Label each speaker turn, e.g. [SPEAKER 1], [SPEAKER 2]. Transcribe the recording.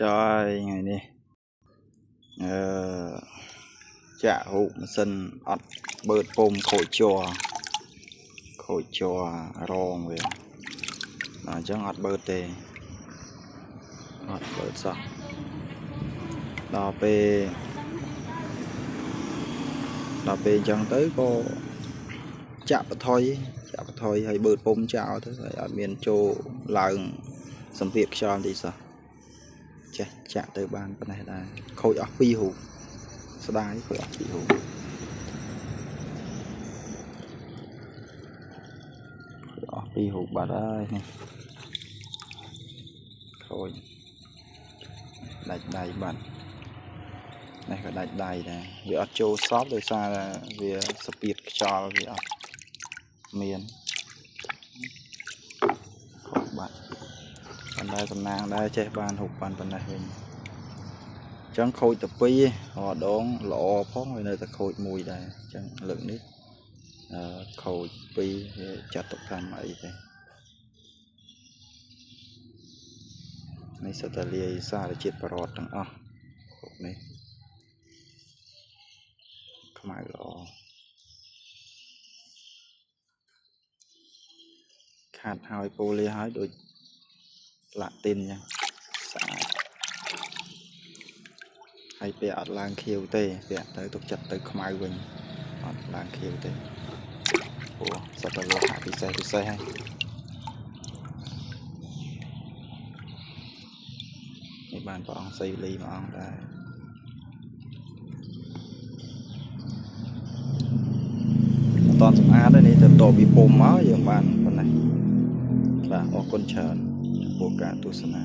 [SPEAKER 1] ចយថ្ងៃនេះអឺចាក់រូបម៉ាស៊ីនអត់បឺតពុំខូចជ័រខូចជ័ររងវាដល់អញ្ចឹងអត់បឺតទេអត់បឺតសោះដល់ពេលដល់ពេលអញ្ចឹងទៅក៏ចាក់បថុយចាក់បថុយហើយបឺតពុំចោលទៅហើយអត់មានចូលឡើងសម្ពាធខ្យល់តិចសោះចេះចាក់ទៅបានប៉ុណ្ណេះដែរខូចអស់ពីររូបស្ដាយខូចអស់ពីររូបខូចអស់ពីររូបបាត់ហើយនេះខូចដាច់ដៃបាត់នេះក៏ដាច់ដៃដែរវាអត់ចូលសពដោយសារវាសពាតខ្យល់វាអត់មានខូចបាត់ប៉ុន្តែសំណាងដែរចេះបានរូបបានប៉ុណ្ណេះវិញអញ្ចឹងខូចតែពីររាល់ដងល្អផងវានៅតែខូចមួយដែរអញ្ចឹងលើកនេះអឺខូចពីរវាចាត់ទុកថាមិនអីទេនេះសុទ្ធតែលាយសារជាតិប្រវត្តិទាំងអស់រូបនេះខ្មៅល្អខាត់ហើយពូលាហើយដូចឡាទីនអញ្ចឹងស្អាតហើយពាក់អត់ឡើងខៀវទេពាក់ទៅទុកចិត្តទៅខ្មៅវិញអត់ឡើងខៀវទេព្រោះសុទ្ធតែលោហៈពិសេសពិសេសហើយនេះបានព្រះអង្គសីលីមួយអង្គដែរអត់តន់សម្អាតទេនេះទៅតពីពុំមកយើងបានប៉ុណ្ណេះបាទអរគុណច្រើនចំពោះការទស្សនា